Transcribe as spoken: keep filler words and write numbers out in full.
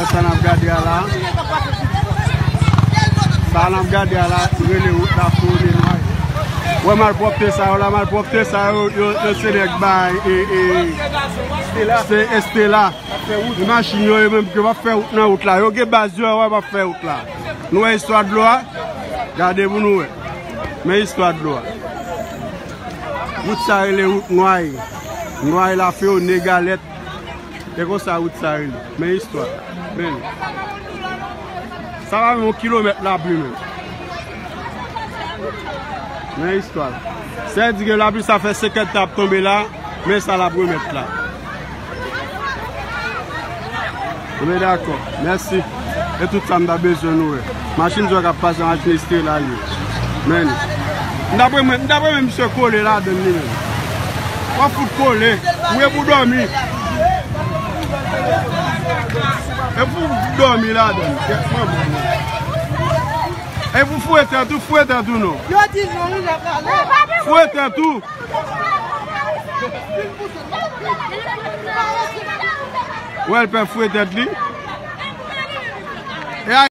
Sa n ap gade a la. Sa n ap gade a la, rele wout la pou Nwayi. Wè malpwòpte sa yo la, malpwòpte sa yo, yo, yo se nèg bay, e, e, se Estela. E machin yo, yo menm ke p ap fè wout nan wout la. Yo gen baz yo, wè p ap fè wout la. Nou wè istwa dlo a? Gade pou nou wè. Men istwa dlo a. Wout sa rele wout Nwayi. Nwayi, Lafeyone, Galèt. E konsa wout sa rele. Men istwa. Men. Sa pa menm yon kilomèt lapli menm. Men istwa. Sa di gen lapli sa fè senkant tan ap tonbe la, men sa l ap remèt la. Ebyen dakò. Mèsi. E tout sa m ta bezwen nou wè. Machin zòk ap pase, machin Estela li ye. Men. M ta renmen, m ta renmen misye kole ladann li menm. W ap fout kole. Ou e pou dòmi. E pou dòmi ladann. Kèt manman. E pou foure tèt ou, foure tèt ou non. Yo di non, wi, lè pale. Foure tèt ou. Wè l pè foure tèt li.